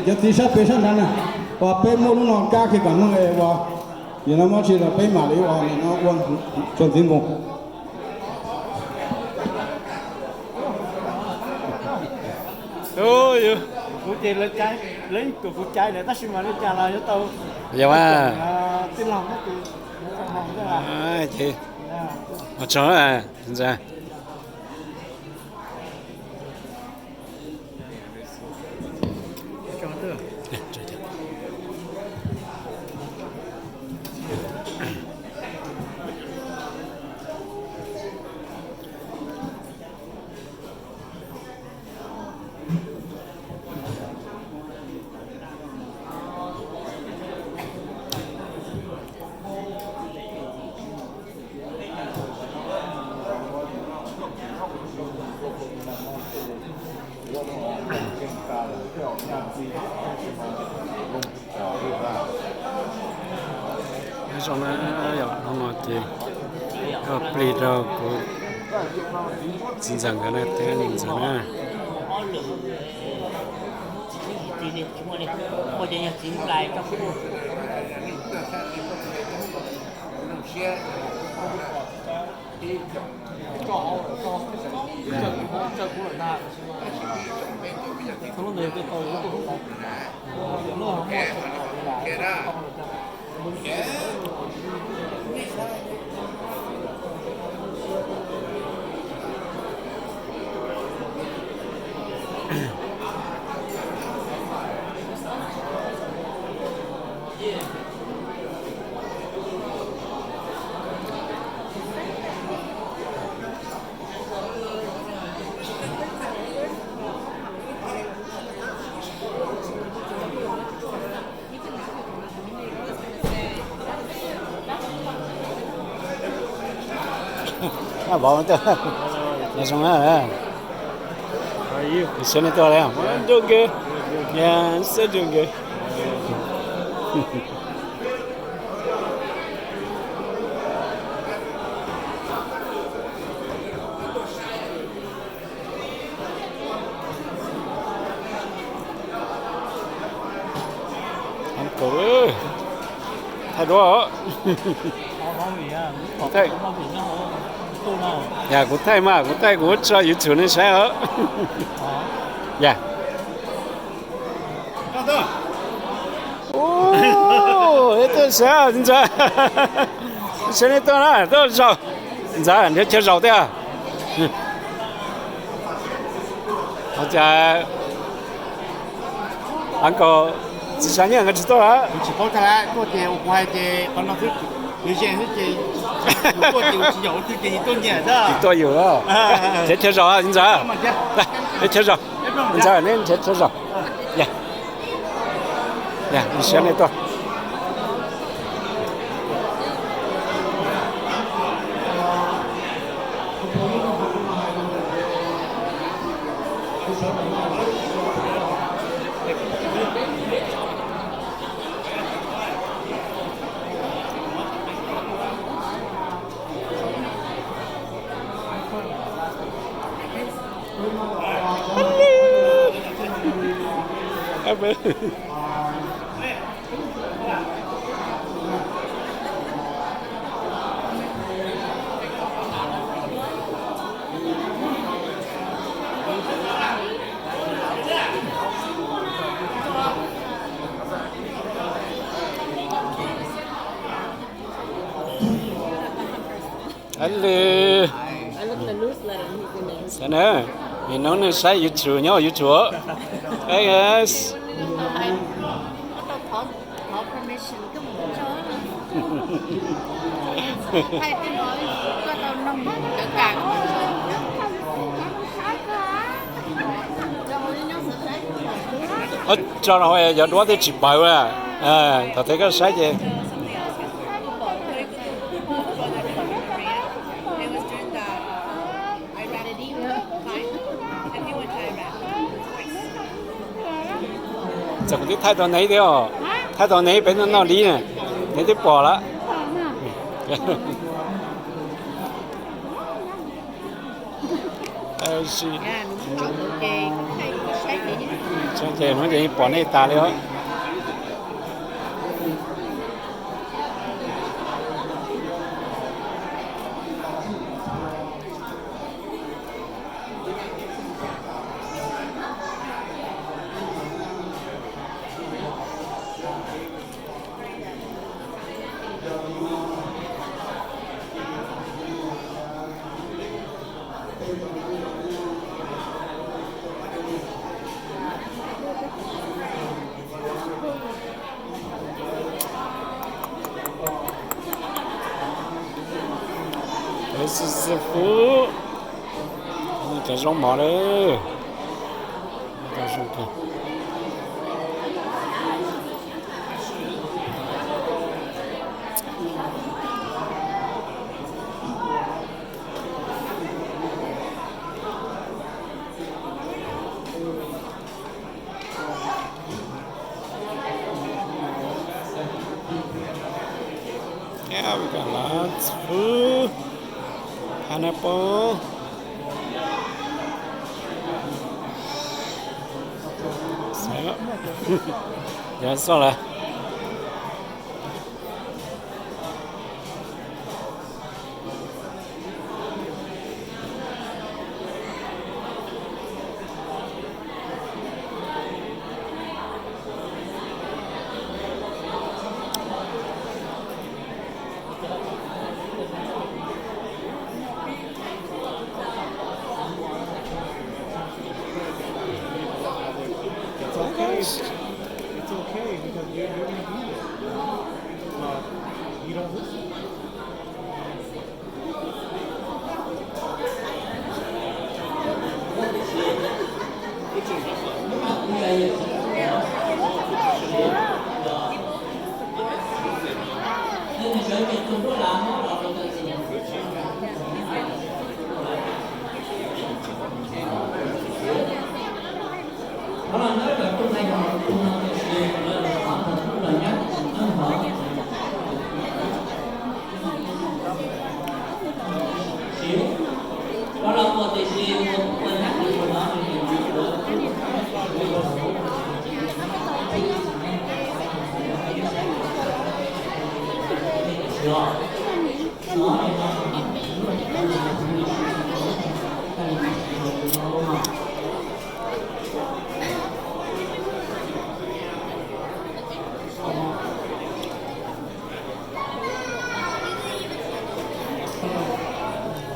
Cov txiv sab pem sab nrad na, uas peb muaj lub no kab kiag kom mloog es uas yog no muab tsis los peb mam li ua no ua tso ntxiv mus. Kuv ces lawv, lawv tus kuv caiv lawm tab sis mas li cas los yuav tau. Yog mas. Tij laug ces, ces, ntsa. Nyob zoo na, yog hnub no ces koj plig rau kuv txiv ntxawm nkawd na, teb ntxawm na. Nyob zoo na, siab nej tuaj li, doing good, yeah, still doing good. Thaij duab. Yog kuv thaij mas, kuv thaij kuv muab tso YouTube nej saib os. Yog. Tuaj saib ntxawm, saib nej tuaj na, tuaj zaum. Ntxawm nrhiav chaw zaum thiab. Cas uncle, txiv Tshav Nyiaj nkawd tsis tuaj lawm? Tsis paub tag lawm, tuaj ces ua kuv hais ces qhov no xwb. Tsis tuaj yus, nrhiav chaw zaum ntxawm, nrhiav chaw zaum, ntxawm neb nrhiav chaw zaum. Siab nej tuaj. Hello. Xav na, hnub no saib YouTube nyob YouTube. Hey guys. Tso no cov duab thiaj tsis pawv. Thaum twg koj saib ces txawm kuv twb thaij tau neb thiab os, thaij tau neb peb noj noj li na, neb twb pom lawm. Ces hnub ces pom nej tas li os. Peb xib xib fub, cov zaub mov lawm. Pineapple. Yog xoj lawm. It's okay. It's okay because you're, you're gonna eat it. But you don't listen.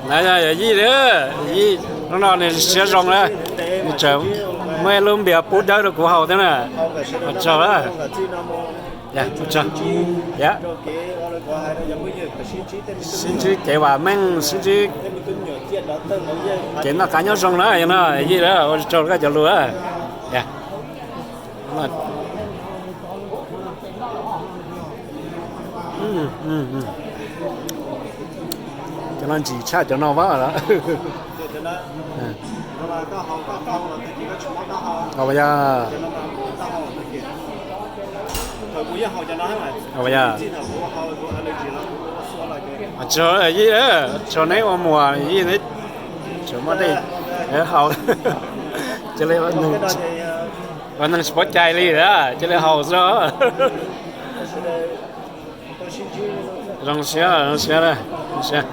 Na yog yij li, yij hnub no nws siab zoo na, nws tseem muaj ib lub npias pub dawb rau kuv haus thiab na. Ua tsaug na. Sib ntsib kev vam meej, sib ntsib kev noj qab nyob zoo na, yog no Yij, ua tsaug rau koj cov lus. Cov no ntsim tshaj cov no vab los. Yog, yog, tsis, Yij, tsis neb ua muam, Yij neb tsis muaj dej haus, cia li ua neeg tsis paub cai li, cia li haus xwb. Zoo siab, zoo siab, zoo siab.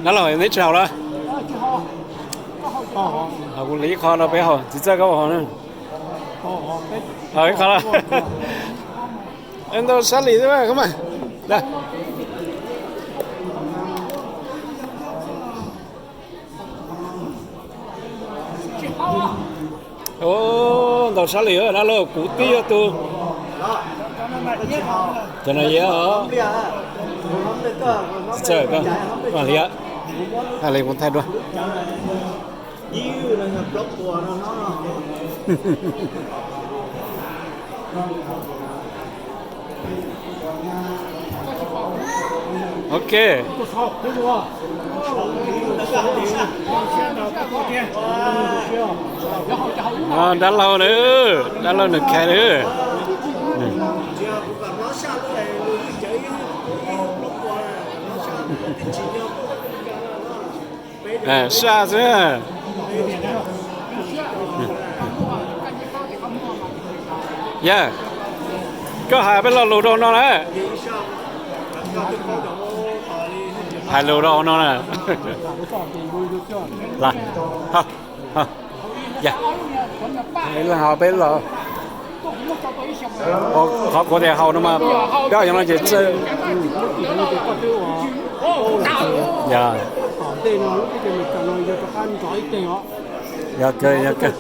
Dab laug neb tsis haus los? Haus kuv li ib qho rau peb haus, txiv txawj koj haus na. Ib qho los. Ntau sab lis xwb mas. Ntau sab lis dab laug, kuv twb yog tus, cov no yog, txawj koj, koj hliv, hais li kuv thaij dua. Ok. Dab laug na, dab laug nws khai na. Sab xwb. Yog, koj hais peb lo lus rau no na. Hais lus rau no na. Leej hais peb lo. Qhov kuv tias haus no mas, peb haus yog no ces txawj. Yog, yog kawg, yog kawg.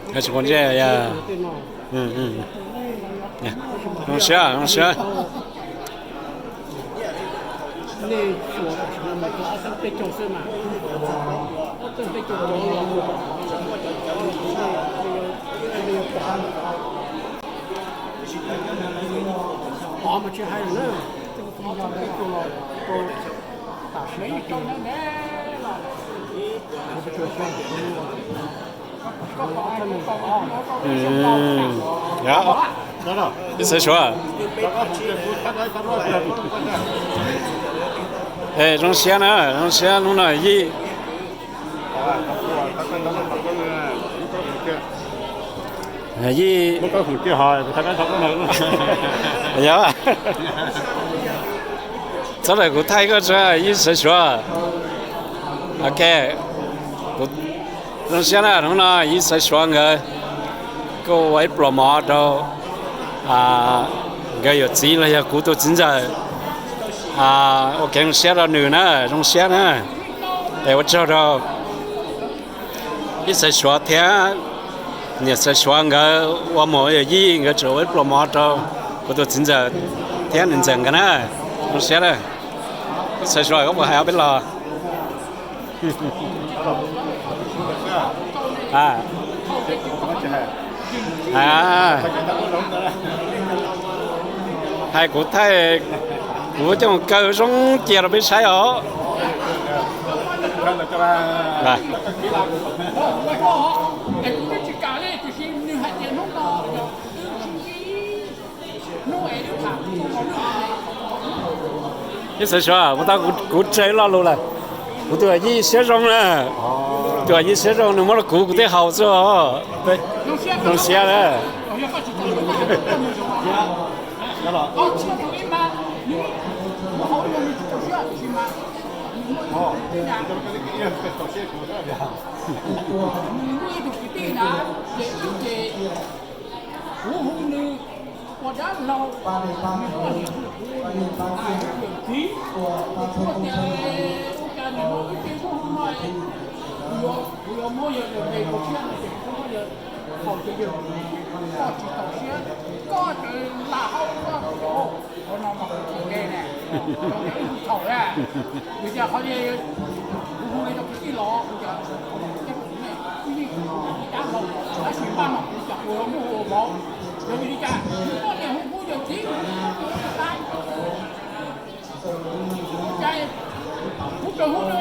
Tsis quav ntsej, yog. Zoo siab, zoo siab. Pov mas tsis hais lawm na, tej tug los rau tam sim no ces kuv tsuas xyov, ib txhais suav. Zoo siab na, zoo siab hnub no Yij. Yij, yog, txhob lam kuv thaij koj tso, Yij txhais suav. Ok, zoo siab na, hnub no Yij txhais suav nkawd kuj ua ib pluas mov rau nkawd yawm txiv los yog kuv tus txiv ntxawm. Ua kev zoo siab rau nws na, zoo siab na. Es ua tsaug rau Yij txhais suav thiab niam txhais suav nkawd ua muam yawm yij, nkawd tseem ua ib pluas mov rau kuv tus txiv ntxawm thiab niam ntxawm nkawd na. Zoo siab na. Yij txhais suav, koj puas hais ob peb lo? Hais kuv thaij, kuv coj mus kaw zoo cia rau peb saib os. Yij txhais suav, kuv tau kuv tseg lo lus lawm. Kuv tus yij siab zoo na. Tus yij siab zoo, nws muab rau kuv, kuv thiaj haus xwb os. Zoo siab na. Ua hauv yog nws tsis txaus siab tiam sis mas nws muaj ib tug kwv tij na, nws muaj ib tug kwv tij na, ces wb ces kuv hu nws ua dab laug, nws poj niam hu kuv ua niam txiv, kuv tias ua cas nim no wb tej muab no, kuv yuav muab yawg ntes tau siab no ces kuv muab yawg faus ces yawg, koj tsis txaus siab, koj ces lam hau koj, qhov no mas kuv tsis ntes ne, thaum na, vim tias qhov kuv hu li rau kuv tij los kuv tias qhov no kuv teb kuv nej, kuv yeej ua dab laug, tab sis npaj no kuv cov ua muaj ua vauv, yog vim li cas nws poj niam hu kuv yawm txiv, kuv ua niam txiv, kuv tseem hu nws